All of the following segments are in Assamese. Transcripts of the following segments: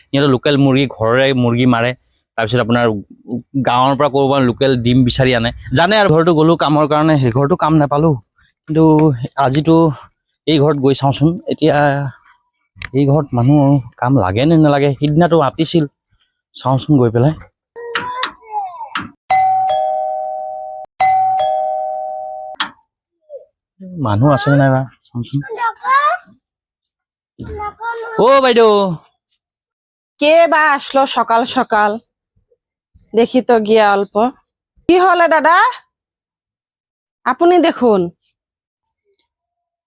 সিহঁতে লোকেল মুৰ্গী, ঘৰৰে মুৰ্গী মাৰে। তাৰপিছত আপোনাৰ গাঁৱৰ পৰা ক'ৰবাত লোকেল ডিম বিচাৰি আনে, জানে। আৰু ঘৰটো গ'লোঁ কামৰ কাৰণে, সেই ঘৰটো কাম নাপালোঁ। কিন্তু আজিতো এই ঘৰত গৈ চাওঁচোন, এতিয়া এই ঘৰত মানুহ কাম লাগে নে নালাগে। সিদিনাটো মাতিছিল, চাওঁচোন গৈ পেলাই। মানুহ আছেনে নাই বা, চাওঁচোন। অ' বাইদেউ। কে বা আসলো সকাল সকাল, দেখি তো গিয়া অল্প। কি হলে দাদা, আপুনি দেখোন।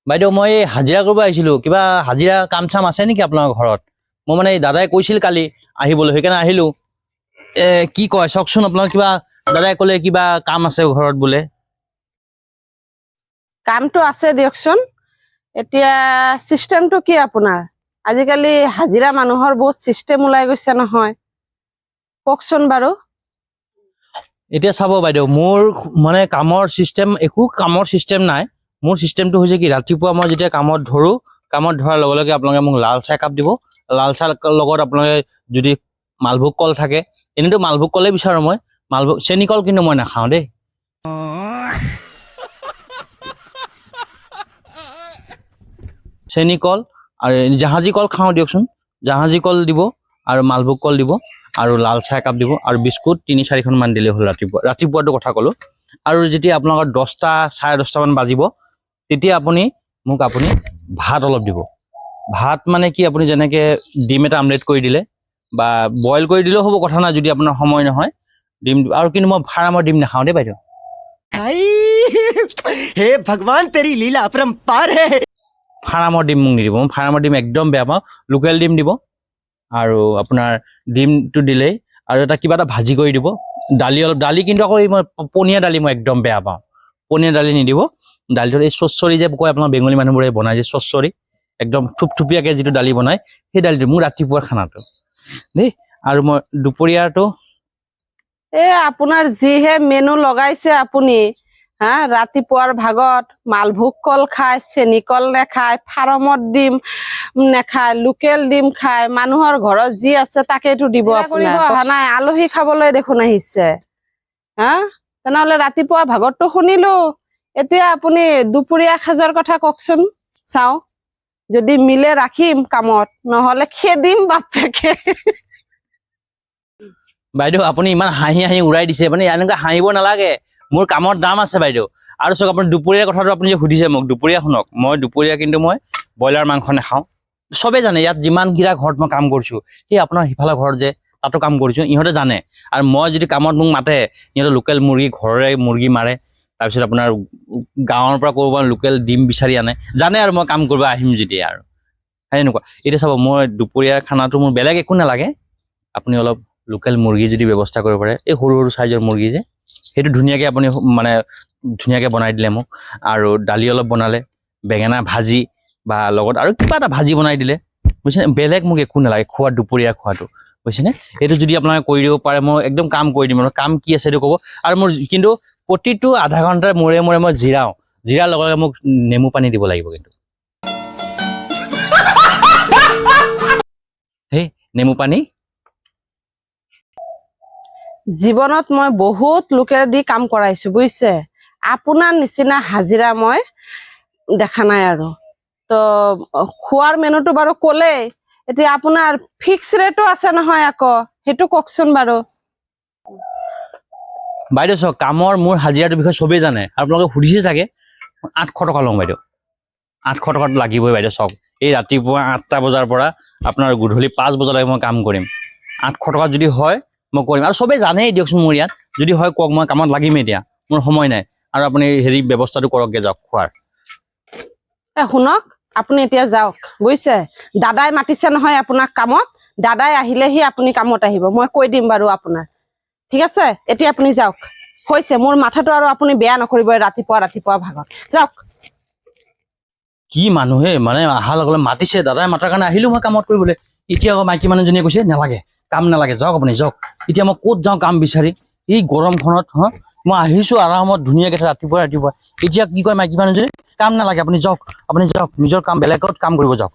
বাইদেউ, মই এই হাজিৰা কৰিব আহিছিলোঁ। কিবা হাজিৰা কাম চাম আছে নেকি আপোনাৰ ঘৰত? মই মানে এই দাদাই কৈছিল কালি আহিবলৈ, সেইকাৰণে আহিলোঁ। কি কয় চাওকচোন আপোনাৰ কিবা, দাদাই ক'লে কিবা কাম আছে ঘৰত বোলে। কামটো আছে দিয়কচোন। এতিয়া চিষ্টেমটো কি আপোনাৰ? আজিকালি হাজিৰা মানুহৰ বহুত চিষ্টেম ওলাই গৈছে নহয়, কওকচোন বাৰু। এতিয়া চাব বাইদেউ, মোৰ মানে কামৰ চিষ্টেম, একো কামৰ চিষ্টেম নাই। মোৰ চিষ্টেমটো হৈছে কি, ৰাতিপুৱা মই যেতিয়া কামত ধৰোঁ, কামত ধৰাৰ লগে লগে আপোনালোকে মোক লাল চাহ একাপ দিব। লাল চাহ লগত আপোনালোকে যদি মালভোগ কল থাকে, এনেইতো মালভোগ কলেই বিচাৰোঁ মই, মালভোগ, চেনি কল কিন্তু মই নাখাওঁ দেই। চেনি কল আৰু জাহাজী কল খাওঁ দিয়কচোন। জাহাজী কল দিব আৰু মালভোগ কল দিব আৰু লাল চাহ একাপ দিব আৰু বিস্কুট 3-4খনমান দিলেই হ'ল ৰাতিপুৱা। ৰাতিপুৱাটো কথা ক'লোঁ। আৰু যেতিয়া আপোনালোকৰ 10টা 10:30মান বাজিব, তেতিয়া আপুনি মোক ভাত অলপ দিব। ভাত মানে কি, আপুনি যেনেকৈ ডিম এটা আমলেট কৰি দিলে বা বইল কৰি দিলেও হ'ব, কথা নাই, যদি আপোনাৰ সময় নহয় ডিম। আৰু কিন্তু মই ফাৰ্মৰ ডিম নাখাওঁ দেই বাইদেউ। हे भगवान, तेरी लीला अपरंपार है। ফাৰ্মৰ ডিম মোক নিদিব, মই ফাৰ্মৰ ডিম একদম বেয়া পাওঁ। লোকেল ডিম দিব। আৰু আপোনাৰ ডিমটো দিলেই আৰু এটা কিবা এটা ভাজি কৰি দিব, দালি অলপ। দালি কিন্তু আকৌ এই মই পনীয়া দালি মই একদম বেয়া পাওঁ, পনীয়া দালি নিদিব। দালিটোত এই চচ্চৰি যে কয় আপোনাৰ বেংগলী মানুহবোৰে বনায় যে চচ্চৰি, একদম থুপথুপীয়াকৈ যিটো দালি বনায়, সেই দালিটো মোৰ ৰাতিপুৱাৰ খানাটো দেই। আৰু মই দুপৰীয়াটো এ আপোনাৰ যিহে মেনু লগাইছে আপুনি, হা, ৰাতিপুৱাৰ ভাগত মালভোগ কল খায়, চেনি কল নেখায়, ফাৰ্মত ডিম নেখায়, লোকেল ডিম খায়। মানুহৰ ঘৰত যি আছে তাকেইতো দিব। আপোনাৰ অহা নাই, আলহী খাবলৈ দেখোন আহিছে। হা, তেনেহলে ৰাতিপুৱা ভাগতটো শুনিলো, এতিয়া আপুনি দুপৰীয়া সাজৰ কথা কওকচোন, চাওঁ যদি মিলে ৰাখিম কামত, নহলে খেদিম বাপেকে। বাইদেউ, আপুনি ইমান হাঁহি হাঁহি উৰাই দিছে, মানে এনেকুৱা হাঁহিব নালাগে, মোৰ কামৰ দাম আছে বাইদেউ। আৰু চাওক, আপুনি দুপৰীয়া কথাটো আপুনি যে সুধিছে মোক, দুপৰীয়া শুনক, মই দুপৰীয়া কিন্তু মই ব্ৰইলাৰ মাংস নাখাওঁ। চবেই জানে, ইয়াত যিমানকেইটা ঘৰত মই কাম কৰিছোঁ, সেই আপোনাৰ সিফালৰ ঘৰত যে তাতো কাম কৰিছোঁ, ইহঁতে জানে। আৰু মই যদি কামত মোক মাতে, সিহঁতে লোকেল মুৰ্গী, ঘৰৰে মুৰ্গী মাৰে। তাৰপিছত আপোনাৰ গাঁৱৰ পৰা ক'ৰবাত লোকেল ডিম বিচাৰি আনে, জানে আৰু মই কাম কৰিব আহিম যেতিয়া। আৰু সেনেকুৱা। এতিয়া চাব, মই দুপৰীয়াৰ খানাটো মোৰ বেলেগ একো নালাগে, আপুনি অলপ লোকেল মুৰ্গী যদি ব্যৱস্থা কৰিব পাৰে, এই সৰু সৰু চাইজৰ মুৰ্গী যে, সেইটো ধুনীয়াকৈ আপুনি মানে ধুনীয়াকৈ বনাই দিলে মোক, আৰু দালি অলপ বনালে, বেঙেনা ভাজি বা লগত আৰু কিবা এটা ভাজি বনাই দিলে, বুজিছেনে, বেলেগ মোক একো নালাগে খোৱা, দুপৰীয়া খোৱাটো, বুজিছেনে। এইটো যদি আপোনালোকে কৰি দিব পাৰে, মই একদম কাম কৰি দিম। আৰু কাম কি আছে সেইটো ক'ব। আৰু মোৰ কিন্তু প্ৰতিটো আধা ঘণ্টাৰ মূৰে মূৰে মই জিৰাওঁ, জিৰাৰ লগে লগে মোক নেমু পানী দিব লাগিব কিন্তু। সেই নেমু পানী। জীৱনত মই বহুত লোকে দি কাম কৰাইছো বুজিছে, আপোনাৰ নিচিনা হাজিৰা মই দেখা নাই। আৰু তো খোৱাৰ মেনুটো বাৰু ক'লেই, এতিয়া আপোনাৰ ফিক্স ৰেটো আছে নহয় আকৌ, সেইটো কওকচোন বাৰু। বাইদেউ চাওক, কামৰ মোৰ হাজিৰাটোৰ বিষয়ে চবেই জানে, আপোনালোকে সুধিছে চাগে। 800 টকা লওঁ বাইদেউ, 800 টকাত লাগিবই বাইদেউ। চাওক, এই ৰাতিপুৱা 8টা বজাৰ পৰা আপোনাৰ গধূলি 5 বজালৈকে মই কাম কৰিম। 800 টকাত যদি হয় মই কৰিম। আৰু চবেই জানেই দিয়কচোন মোৰ ইয়াত, যদি হয় কওক, মই কামত লাগিম, এতিয়া মোৰ সময় নাই। আৰু আপুনি হেৰি ব্যৱস্থাটো কৰকগৈ যাওক খোৱাৰ। শুনক, আপুনি এতিয়া যাওক বুজিছে, দাদাই মাতিছে নহয় আপোনাক কামত, দাদাই আহিলেহি আপুনি কামত আহিব, মই কৈ দিম বাৰু আপোনাৰ, ঠিক আছে? এতিয়া আপুনি যাওক, হৈছে মোৰ মাথাটো আৰু আপুনি বেয়া নকৰিব ৰাতিপুৱা ৰাতিপুৱা ভাগত, যাওক। কি মানুহে মানে অহাৰ লগে লগে মাতিছে, দাদাই মাতাৰ কাৰণে আহিলো মই কামত কৰিবলৈ। এতিয়া আকৌ মাইকী মানুহজনীয়ে কৈছে নালাগে, কাম নালাগে, যাওক আপুনি যাওক। এতিয়া মই ক'ত যাওঁ কাম বিচাৰি এই গৰমখনত? হা, মই আহিছোঁ আৰামত ধুনীয়াকৈ ৰাতিপুৱা ৰাতিপুৱা, এতিয়া কি কয় মাইকী মানুহজনী, কাম নালাগে, আপুনি যাওক, আপুনি যাওক, নিজৰ কাম বেলেগত কাম কৰিব যাওক।